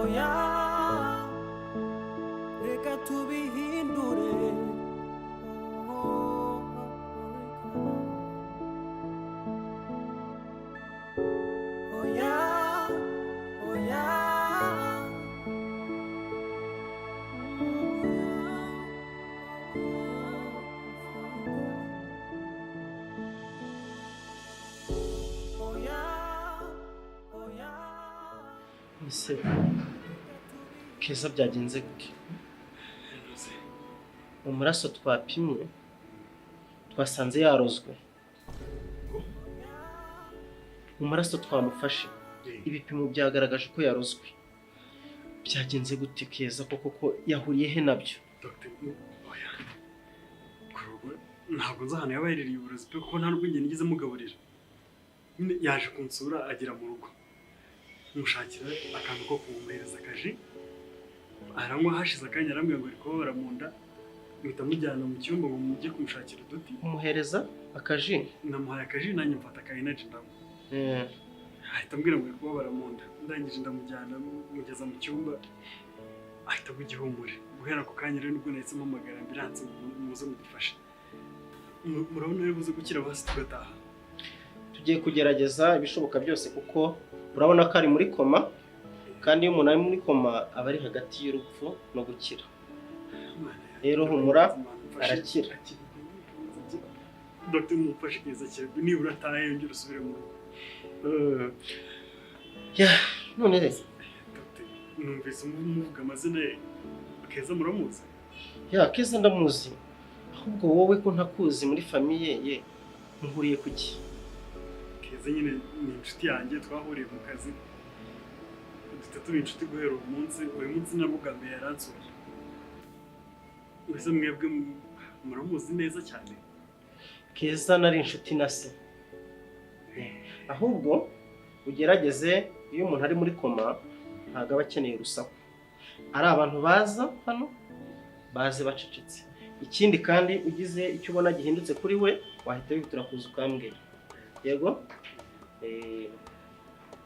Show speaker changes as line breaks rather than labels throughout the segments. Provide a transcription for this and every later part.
Oya, reka tubihindure. Oh, oya, oya. Oya, oya.
Ese Keza byagenze gute? Mu maraso twapimye twasanze yarozwe. Mu maraso twamufashe ibipimo byagaragaje ko yarozwe. Byagenze gute Keza koko, ko yahuriye he nabyo?
Dr. Oya. Kurubu ntabwo nzi ahantu yaba yaririye uburozi pe, kuko nta nubwo njye nigeze mugaburira. Nyine yaje kunsura agera mu rugo, mushakira akantu ko kumuhereza, akaji aranywa, hashize akanya arambwira ngo ari kubabara mu nda, mpita mujyana mu cyumba ngo mujye kumushakira uduti.
Umuhereza akaji?
Namuhaye akaji, nanjye mfata aka energy ndanywa. Ahita ambwira ngo ari kubabara mu nda, ndangije ndamujyana mugeza mu cyumba, ahita agwa igihumure. Guhera ako kanya rero nibwo nahise mpamagara ambulance ngo muze mudufashe. Murabona ari buze gukira basi tugataha?
Tugiye kugerageza ibishoboka byose, kuko urabona ko ari muri koma, kandi iyo umuntu ari muri koma aba ari hagati y'urupfu no gukira. Rero humura, arakira.
Dr. mumfashe keza cyane, nibura atahe yongere usubire mu rugo.
Ya, none rero
Dr. numvise muvuga amazina ye, Keza muramuzi?
Ya, Keza ndamuzi. Ahubwo wowe ko ntakuzi muri famille ye, muhuriye kuki?
Keza nyine ni inshuti yanjye, twahuriye mu kazi, duhita tuba inshuti guhera uwo munsi. Uyu munsi nabwo bwa mbere yaransuye. Mbese mwebwe muramuzi neza cyane?
Keza nari inshuti na se. Ahubwo ugerageze, iyo umuntu ari muri koma ntabwo aba akeneye urusaku. Ari abantu baza hano baze bacecetse. Ikindi kandi, ugize icyo ubona gihindutse kuri we, wahita wihutira kuza ukambwira. Yego.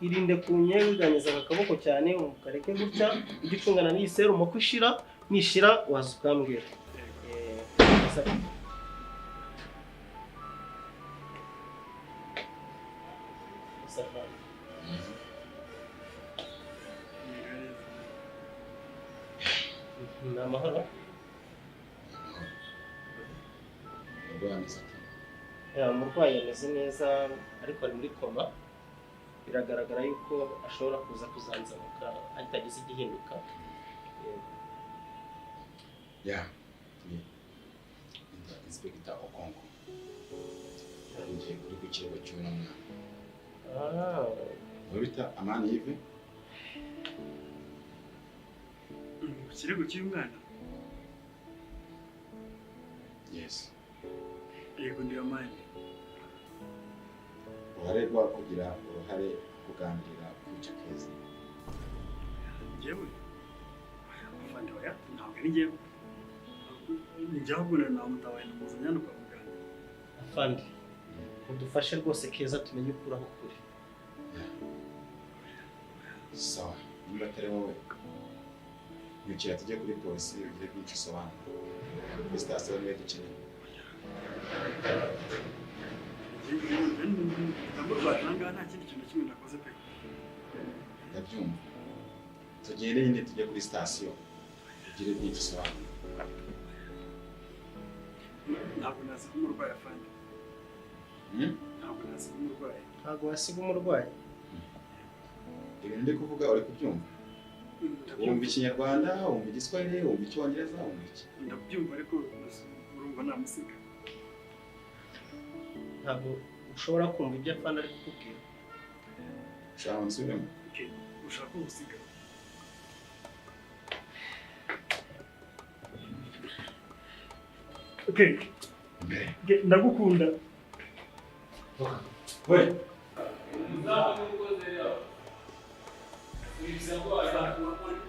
Irinde kunyeganiza aka kaboko cyane, ukareke gutya, ujye ucungana n'iyi serumu ko ishira. Nishira waza ukambwira. Safari.
Mwiriwe neza.
Ni amahoro.
Umurwayi ameze ate?
Ya, umurwayi ameze neza, ariko ari muri koma. Biragaragara yuko ashobora kuza kuzanzamuka hatagize igihinduka. Yego.
Ya, ni Inspector Okonkwo. Ngiye kuri ku kirego cy'uno mwana.
Ah,
Uwo bita Amani Yves.
Mu kirego cy'uyu mwana?
Yes.
Yego, ndi Amani.
Uraregwa kugira uruhare kugambirira kwica Keza.
Njyewe? Afande, oya, ntabwo ari njyewe. Njye ahubwo namutabaye, namuzanye hano kwa muganga.
Afande, udufashe rwose Keza tumenye ukuri aho kuri.
Sawa, nimba atari wowe, nyukira tujye kuri polisi ugire byinshi usobanura. Kuri sitasiyo niwe dukeneye.
Ndamurwaje aha ngaha, nta kindi kintu na kimwe nakoze pe.
Ndabyumva. Tugende nyine, tujye kuri sitasiyo ugire byinshi usobanura.
Ntabwo nasiga umurwayi, afande. Ntabwo nasiga umurwayi.
Ntabwo wasiga umurwayi?
Ibintu ndi kuvuga uri kubyumva? Wumva Ikinyarwanda, wumva Igiswahili, wumva Icyongereza, wumva iki?
Ndabyumva, ariko urumva namusiga?
Ntabwo ushobora kumva ibyo afande ari kukubwira?
Ushaka nsubiremo?
Okay, ushaka ko ngusiga? Okay.
Imbere.
Okay, ndagukunda.
We.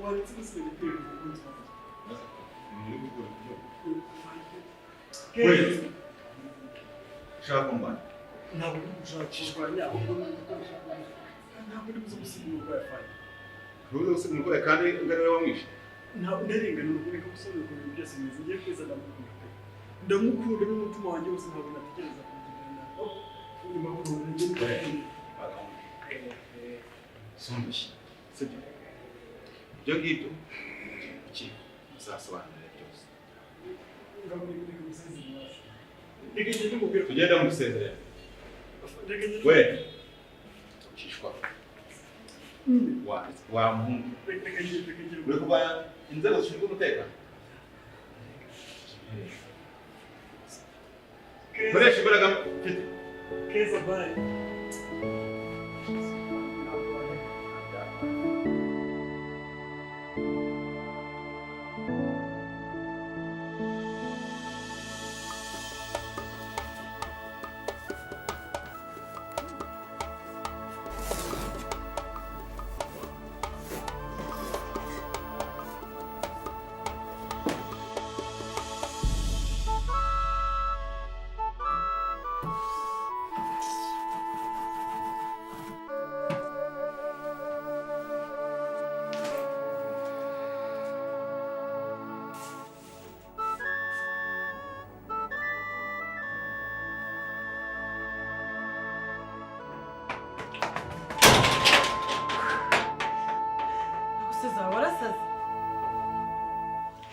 Wanditse gusiga ndikwereka umukunzi wanjye.
Ibintu uri kuvuga uri kubyumva?
Okay.
We. Ushaka kumbana?
Ntabwo ndi gushaka kurwanya, ahubwo ntabwo ndi buze gusiga umurwayi, afande.
Ntuze gusiga umurwayi kandi ngari we wamwishe.
Ndarengana ureka gusobanura ukuntu ibintu byose bimeze. Ngiye Keza ndamukunda pe. Ndamukunda n'umutima wanjye wose, ntabwo natekereza kumugirira nabi. Nyuma y'ukuntu
Sumbushye. Sibyo? Ibyo ngibyo urukiko muzasobanurira byose. Tugende musezerere. We ucishwa wa muhungu uri kurwanya inzego zishinzwe umutekano. Koresha imbaraga mfite.
Keza bye.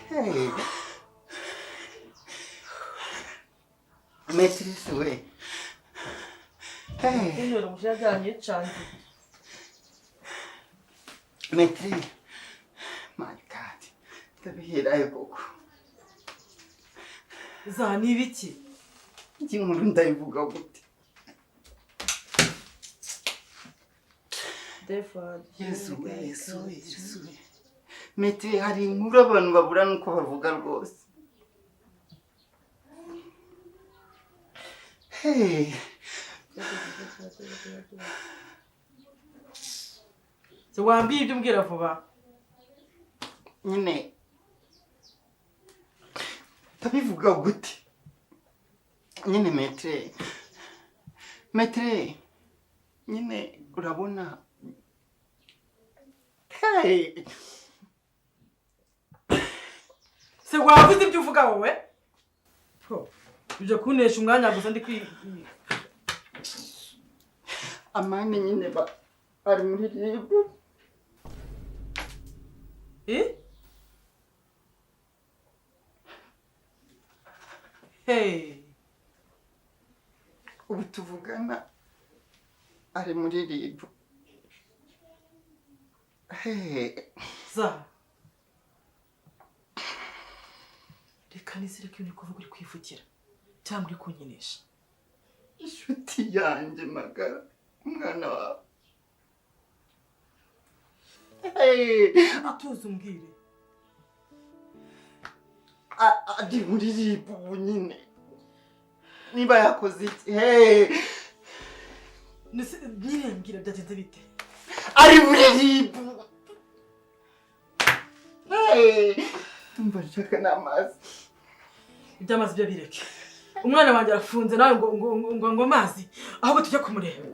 Hey. Maîtresse, we. Hey. Maîtresse. My God. Ndabiherayo koko.
Za ni ibiki?
Iki nkuru ndayivuga gute? Yesu we, Yesu we, Yesu we. Mete hari inkuru abantu babura nuko bavuga rwose. Hey.
Se wambwiye ibyo umbwira vuba.
Nyine ndabivuga gute? Nyine metre. Metre. Nyine urabona. Hey.
Se wavuze ibyo uvuga wowe? Po. Uje kunesha umwanya gusa ndi kwi
Amani nyine ba ari muri RIB.
Eh? Hey.
Ubu tuvugana ari muri RIB. Hey.
Za. Reka nizere ko uri kuvuga uri kwivugira cyangwa uri kunkinisha.
Inshuti yanjye magara, umwana wawe. Hey.
Atuze umbwire.
Ari muri RIB ubu nyine. Niba yakoze iki? Hey.
Nyine mbwira byagenze bite?
Ari muri RIB. Hey. Ndumva nshaka n'amazi.
Iby'amazi byo bireke. Umwana wanjye arafunze nawe ngo ngo ngo ngo amazi. Ahubwo tujye kumureba.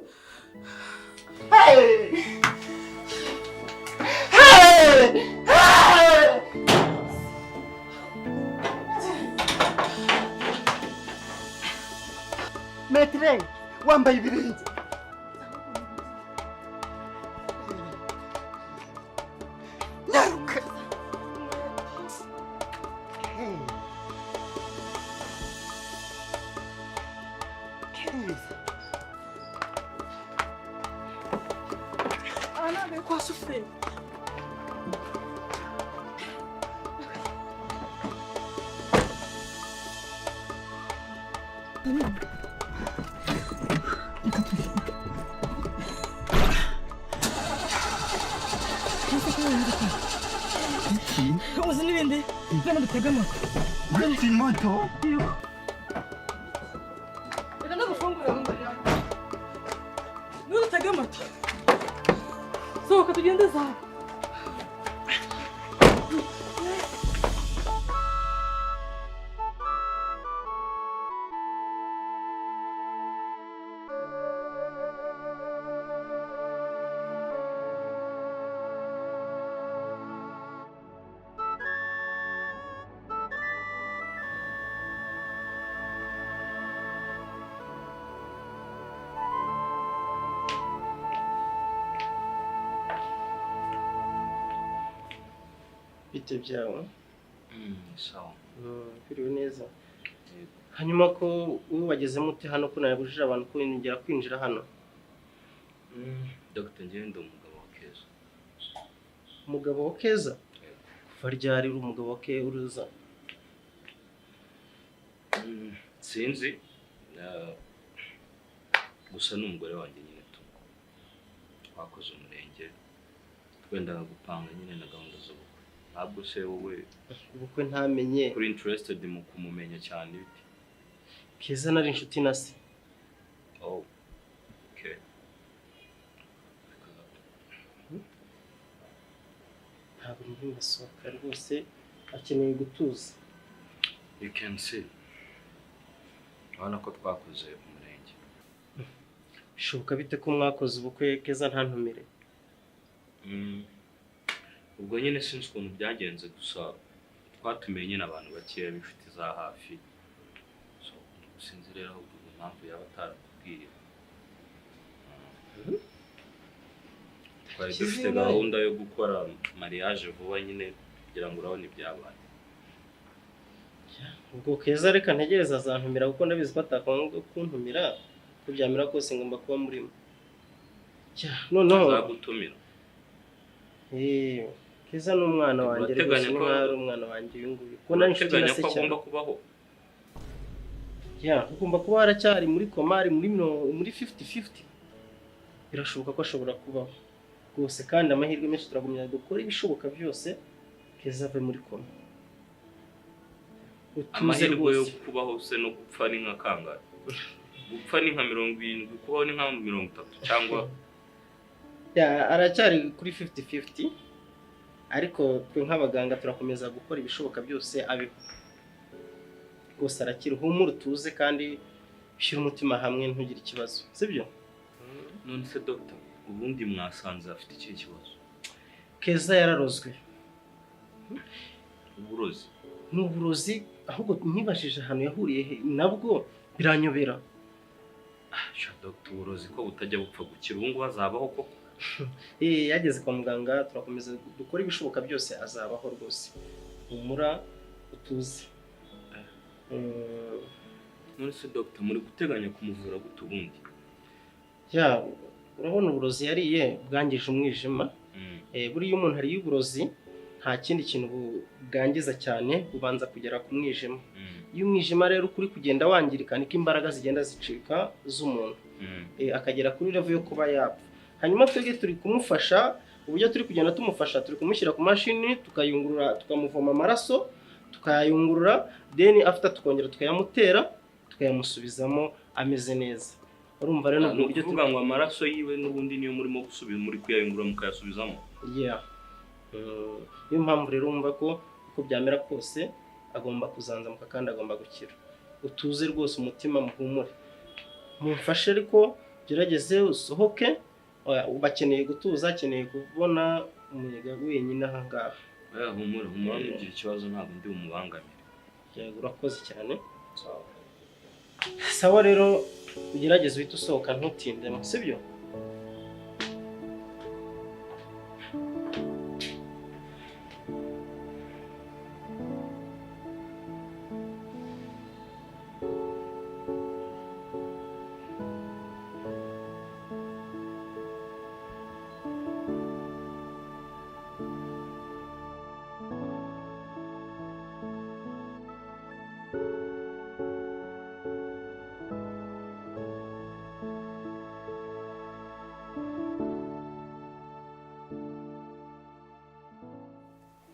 Hey! Hey! Hey! Maître, wambaye ibirenge. Nyaruka. Hey. Hey.
Ana be kwa sufre. Uzi n'ibindi bene dutega moto.
Uretse moto?
Reka ndagufungurira mu muryango. Nudutega moto. Sohoka tugende zawe.
Bite byawe?
Sawa.
Biriwe neza. Hanyuma ko wowe wagezemo ute hano, ko nabujije abantu kwinjira kwinjira hano?
Dr. njyewe ndi umugabo wa Keza.
Umugabo wa Keza? Kuva ryari uri umugabo wa Keza?
Sinzi. Gusa ni umugore wanjye nyine tu. Twakoze umurenge, twendaga gupanga nyine na gahunda z'ubukwe. Ntabwo se wowe
ubukwe ntamenye
kuri interested mu kumumenya cyane bite?
Keza nari inshuti na se.
Oh. Okay.
Ntabwo ndi ndasohoka rwose, akeneye gutuza.
You can see. Urabona ko twakoze umurenge.
Bishoboka bite ko mwakoze ubukwe Keza ntantumire?
Ubwo nyine sinzi ukuntu byagenze, gusa twatumiye nyine abantu bakeya b'inshuti za hafi. So sinzi rero ahubwo impamvu yaba atarakubwiye. Twari dufite gahunda yo gukora mariage vuba nyine kugira ngo urabone ibyabaye.
Ubwo Keza reka ntegereza azantumira, kuko ndabizi ko atakwanga kuntumira, ko byamera kose ngomba kuba murimo. Noneho
azagutumira.
Keza ni umwana wanjye rwose, ni nkaho ari umwana wanjye uyu nguyu. Kuko nari inshuti na se cyane.
Agomba kubaho.
Ya, ugomba kuba haracyari muri koma, ari muri 50-50. Birashoboka ko ashobora kubaho rwose, kandi amahirwe menshi turagumya dukora ibishoboka byose Keza ave muri koma.
Amahirwe yo kubaho se no gupfa ni nka kangahe? Gupfa ni nka 70, kubaho ni nka 30 cyangwa
ya aracyari kuri 50-50, ariko twe nk'abaganga turakomeza gukora ibishoboka byose abeho rwose. Arakira, humura utuze kandi ushyire umutima hamwe, ntugire ikibazo, sibyo?
None se doctor, ubundi mwasanze afite ikihe kibazo?
Keza yararozwe.
Uburozi?
Ni uburozi, ahubwo nibashije ahantu yahuriye he nabwo biranyobera.
Sha doctor, uburozi ko butajya bupfa gukira, ubu ngubu azabaho koko?
Yageze kwa muganga, turakomeza dukora ibishoboka byose azabaho rwose. Humura utuze.
None se doctor, muri guteganya kumuvura gute ubundi?
Ya, urabona uburozi yariye bwangije umwijima. Buriya umuntu ariye uburozi nta kindi kintu bwangiza cyane, bubanza kugera ku mwijima. Iyo umwijima rero kuri kugenda wangirika, niko imbaraga zigenda zicika z'umuntu, akagera kuri level yo kuba yapfa. Hanyuma twebwe turi kumufasha, uburyo turi kugenda tumufasha, turi kumushyira ku mashini, tukayungurura, tukamuvoma amaraso, tukayungurura, then after tukongera tukayamutera, tukayamusubizamo ameze neza. Urumva rero
ni uburyo tuvuga ngo amaraso yiwe n'ubundi niyo murimo gusubiza, muri kuyayungurura mukayasubizamo.
Yeah. Niyo mpamvu rero wumva ko uko byamera kose agomba kuzanzamuka kandi agomba gukira. Utuze rwose, umutima muhumure. Mumfashe ariko gerageze usohoke, bakeneye gutuza, akeneye kubona umuyaga wenyine aha ngaha.
Humura, humura, ntugire ikibazo, ntabwo ndi bumubangamire.
Yego, urakoze cyane. Sawa rero, ugerageze uhite usohoka ntutindemo, sibyo?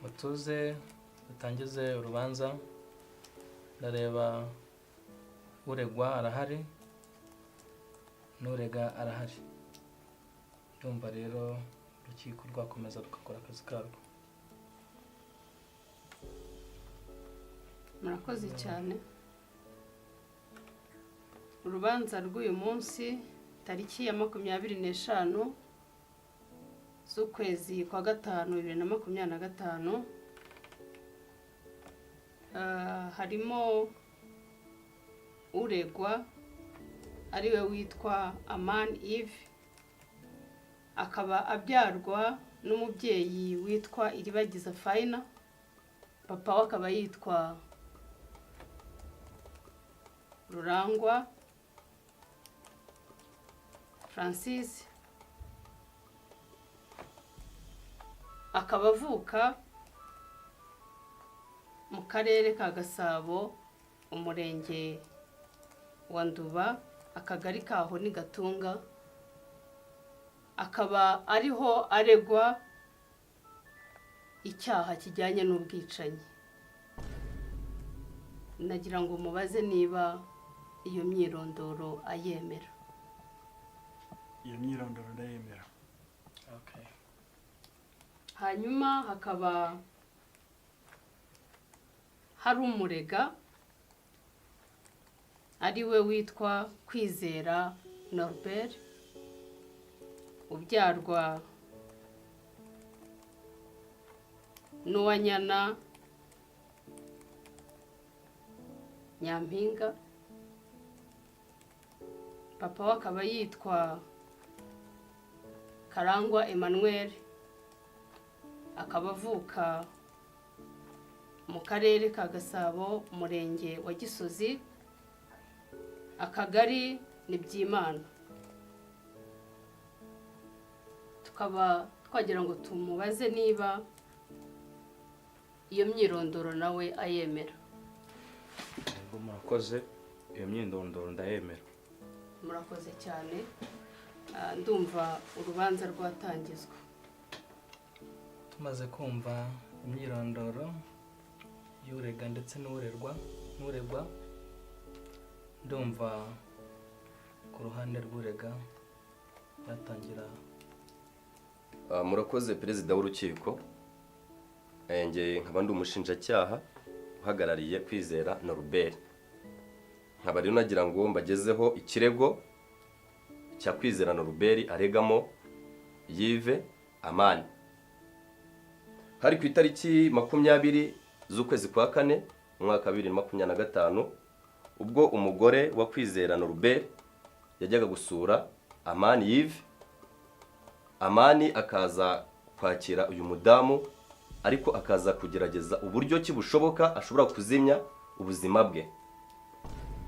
Mutuze dutangize urubanza. Ndareba uregwa arahari n'urega arahari. Ndumva rero urukiko rwakomeza rugakora akazi karwo.
Murakoze cyane. Urubanza rw'uyu munsi tariki ya 25 z'ukwezi kwa 5 2025, harimo uregwa ariwe witwa Amani Yves, akaba abyarwa n'umubyeyi witwa Iribagiza Faina, Papa we akaba yitwa Rurangwa Francis, akaba avuka mu karere ka Gasabo, umurenge wa Nduba, akagari kaho ni Gatunga, akaba ariho aregwa icyaha kijyanye n'ubwicanyi. Nagira ngo mubaze niba iyo myirondoro ayemera.
Iyo myirondoro ndayemera.
Okay.
Hanyuma hakaba hari umurega, ari we witwa Kwizera Norbert, ubyarwa n'Uwanyana Nyampinga, papa we akaba yitwa Karangwa Emmanuel, akaba avuka mu karere ka Gasabo, umurenge wa Gisozi, akagari ni Byimana. Tukaba twagira ngo tumubaze niba iyo myirondoro nawe ayemera.
Yego, murakoze, iyo myirondoro ndayemera.
Murakoze cyane. Ndumva urubanza rwatangizwa.
Tumaze kumva imyirondoro y'urega ndetse n'uregwa, ndumva ku ruhande rw'urega yatangira.
Murakoze perezida w'urukiko. Njye nkaba ndi umushinjacyaha uhagarariye Kwizera Norbert. Nkaba rero nagira ngo mbagezeho ikirego cya Kwizera Norbert aregamo Yive Amani. Hari ku itariki 20 z'ukwezi kwa kane umwaka wa 2025, ubwo umugore wa Kwizera Norbert yajyaga gusura Amani Yive. Amani akaza kwakira uyu mudamu, ariko akaza kugerageza uburyo ki bushoboka ashobora kuzimya ubuzima bwe.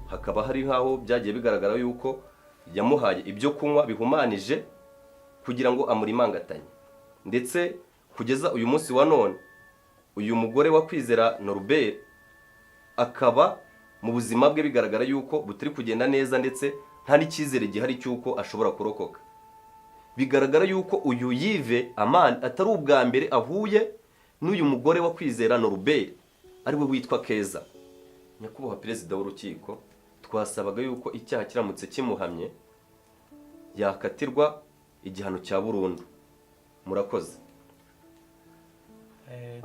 Hakaba hari nk'aho byagiye bigaragara yuko yamuhaye ibyo kunywa bihumanije kugira ngo amurimangatanye. Ndetse kugeza uyu munsi wa none, uyu mugore wa Kwizera Norbert akaba mu buzima bwe bigaragara yuko butari kugenda neza, ndetse nta n'icyizere gihari cy'uko ashobora kurokoka. Bigaragara yuko uyu Yive Amani atari ubwa mbere ahuye n'uyu mugore wa Kwizera Norbert, ariwe witwa Keza. Nyakubahwa perezida w'urukiko, twasabaga yuko icyaha kiramutse kimuhamye yakatirwa igihano cya burundu. Murakoze.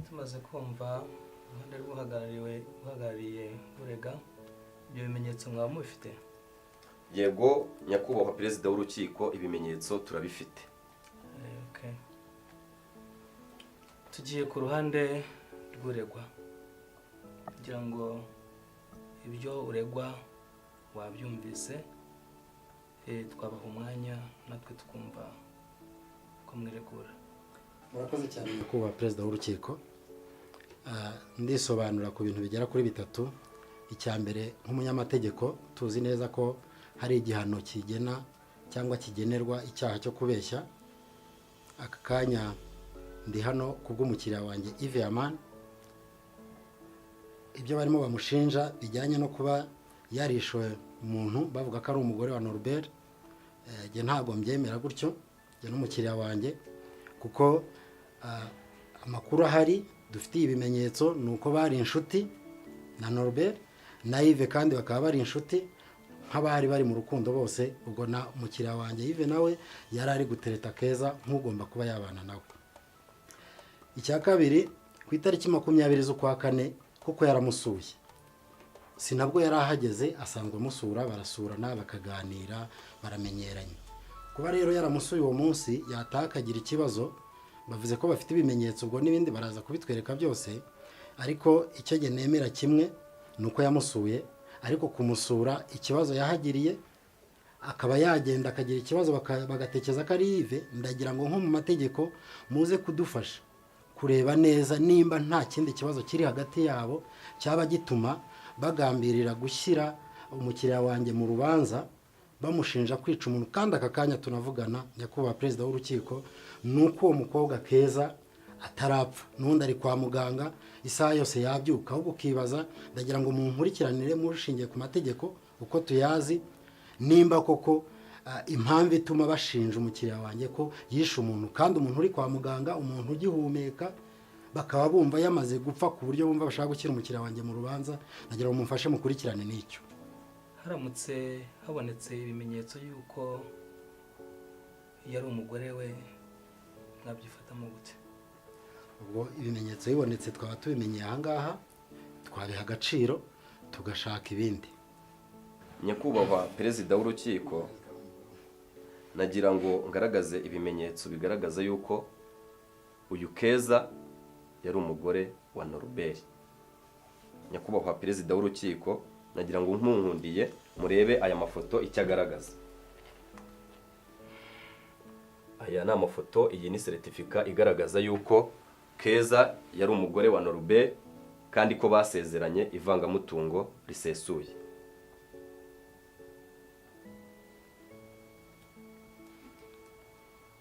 Tumaze kumva uruhande rw'uhagarariwe uhagarariye urega, ibyo bimenyetso mwaba mubifite?
Yego nyakubahwa perezida w'urukiko, ibimenyetso turabifite.
Okay. Tugiye ku ruhande rw'uregwa kugira ngo ibyo uregwa wabyumvise, twabaha umwanya natwe tukumva ko mwiregura.
Murakoze cyane nyakubahwa perezida w'urukiko. Ndisobanura ku bintu bigera kuri bitatu. Icya mbere, nk'umunyamategeko tuzi neza ko hari igihano kigena cyangwa kigenerwa icyaha cyo kubeshya. Aka kanya ndi hano kubw'umukiriya wanjye Yves Amani. Ibyo barimo bamushinja bijyanye no kuba yarishe umuntu bavuga ko ari umugore wa Norbert, njye ntabwo mbyemera gutyo, njye n'umukiriya wanjye, kuko amakuru ahari dufitiye ibimenyetso ni uko bari inshuti na Norbert na Yves, kandi bakaba bari inshuti nk'abari bari mu rukundo bose. Ubwo na umukiriya wanjye Yves nawe yari ari gutereta Keza nk'ugomba kuba yabana nawe. Icya kabiri, ku itariki 20 z'ukwa kane kuko yaramusuye, si nabwo yari ahageze, asanzwe amusura, barasurana, bakaganira, baramenyeranye. Kuba rero yaramusuye uwo munsi yataha akagira ikibazo, bavuze ko bafite ibimenyetso, ubwo n'ibindi baraza kubitwereka byose. Ariko icyo njye nemera kimwe ni uko yamusuye, ariko kumusura ikibazo yahagiriye akaba yagenda akagira ikibazo bagatekereza ko ari Yves. Ndagira ngo nko mu mategeko muze kudufasha kureba neza nimba nta kindi kibazo kiri hagati yabo cyaba gituma bagambirira gushyira umukiriya wanjye mu rubanza bamushinja kwica umuntu. Kandi aka kanya tunavugana, nyakubahwa perezida w'urukiko, ni uko uwo mukobwa Keza atarapfa, n'undi ari kwa muganga, isaha yose yabyuka. Ahubwo ukibaza, ndagira ngo munkurikiranire mushingiye ku mategeko uko tuyazi, nimba koko impamvu ituma bashinja umukiriya wanjye ko yishe umuntu, kandi umuntu uri kwa muganga, umuntu ugihumeka, bakaba bumva yamaze gupfa ku buryo bumva bashaka gushyira umukiriya wanjye mu rubanza. Ndagira ngo mumfashe mukurikirane n'icyo.
Haramutse habonetse ibimenyetso y'uko yari umugore we, mwabyifatamo gute?
Ubwo ibimenyetso bibonetse, twaba tubimenyeye ahangaha, twabiha agaciro tugashaka ibindi.
Nyakubahwa perezida w'urukiko, nagira ngo ngaragaze ibimenyetso bigaragaza yuko uyu Keza yari umugore wa Norbert. Nyakubahwa perezida w'urukiko, nagira ngo nkunkundiye murebe aya mafoto icyo agaragaza. Aya ni amafoto, iyi ni seritifika igaragaza yuko Keza yari umugore wa Norbert kandi ko basezeranye ivangamutungo risesuye.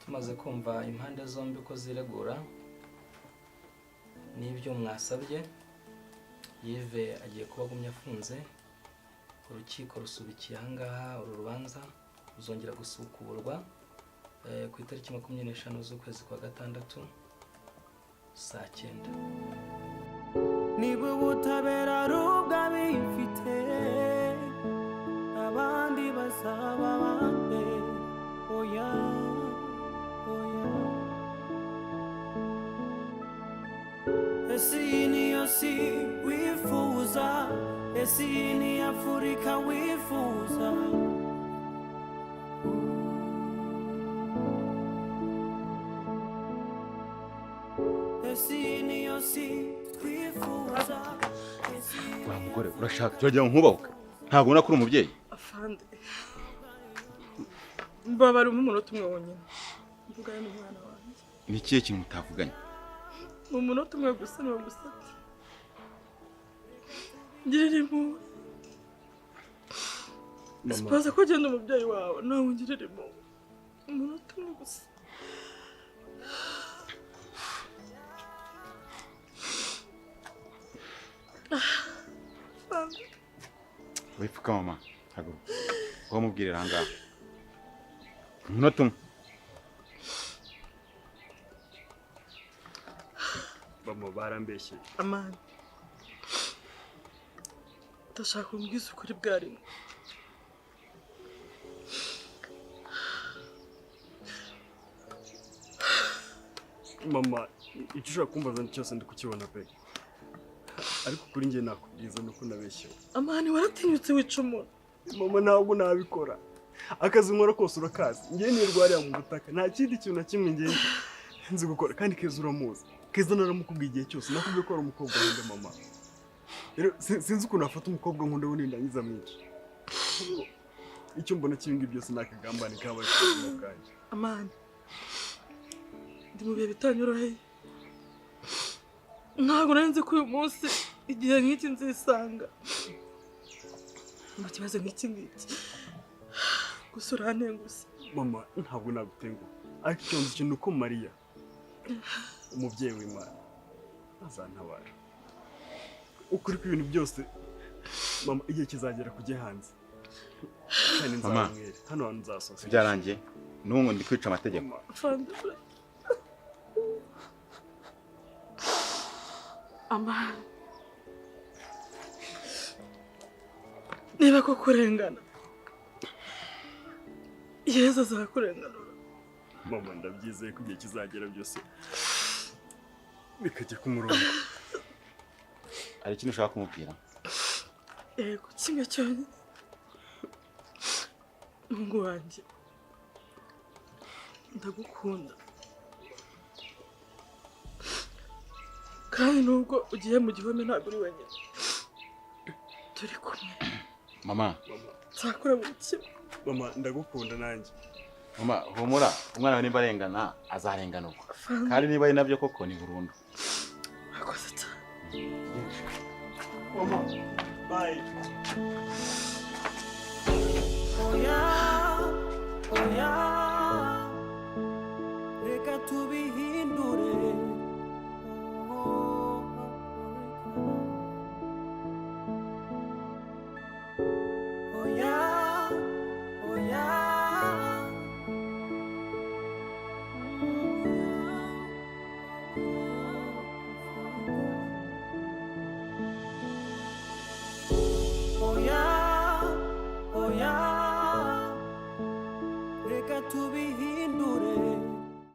Tumaze kumva impande zombi ko ziregura n'ibyo mwasabye, Yive agiye kuba agumye afunze. Urukiko rusubikiye ahangaha uru rubanza, ruzongera gusubukurwa ku itariki 25 z'ukwezi kwa gatandatu saa 9.
Niba ubutabera ari ubw'abifite, abandi bazaba bande? Oya, oya. Ese iyi niyo si wifuza? Ese iyi ni Afurika wifuza? Ese iyi niyo si twifuza? Ese iyi
Wa mugore, urashaka turagira ngo nkubahuke? Ntabwo ubona ko uri umubyeyi?
Afande, mbabara umunota umwe wonyine mvugane n'umwana wanjye.
Ni ikihe kintu mutavuganye?
Mu munota umwe gusa niwo gusabye, ngirira impuhwe. Sipaza ko ugenda umubyeyi wawe nawe, ungirira impuhwe umunota umwe gusa. Afande.
Wipfuka mama, haguruka wowe, mubwirira aha ngaha umunota umwe.
Mama, barambeshyeye.
Amani, ndashaka umbwiza ukuri bwa rimwe.
Mama, icyo ushobora kumbaza cyose ndi kukibona pe, ariko kuri njye nakubwiza nuko nabeshyewe.
Amani, waratinyutse wica umuntu.
Mama, ntabwo nabikora. Akazi nkora kose urakazi, njye nirwariya mu butaka, nta kindi kintu na kimwe njye nzi gukora. Kandi Keza uramuzi, Keza naramukubwiye igihe cyose, nakubwiye ko ari umukobwa nkunda mama. Rero sinzi ukuntu afata umukobwa nkunda we nindangiza mwinshi. Icyo mbona cy'ibi ngibi byose ni akagambane kabaye ku buzima bwanjye.
Amani, ndi mu bihe bitanyoroheye, ntabwo nari nzi ko uyu munsi igihe nk'iki nzisanga mu kibazo nk'iki ngiki, gusa urantengushye.
Mama, ntabwo nagutenguha, ariko icyo nzi cyo ni uko Mariya umubyeyi w'Imana azantabara. Ukuri kw'ibintu byose mama, igihe kizagera kujya hanze kandi
Mama.
nzamwere hano hantu nzasohoka.
Byarangiye, n'ubu ngo ndi kwica amategeko.
Afande, Amani, niba ko kurengana, Yezu azakurenganura.
Mama, ndabyizeye ko igihe kizagera byose bikajya ku murongo.
Hari ikintu ushaka kumubwira?
Yego, kimwe cyonyine. Mungu wanjye, ndagukunda, kandi nubwo ugiye mu gihome ntabwo uri wenyine, turi kumwe.
Mama.
Nzakora buri kimwe.
Mama, ndagukunda nanjye.
Mama, humura, umwana wawe nimba arengana azarenganurwa.
Afande.
Kandi niba ari nabyo koko ni burundu.
Mama, bye.
Oya, oya, reka tubihindure. Oh, oya, oya.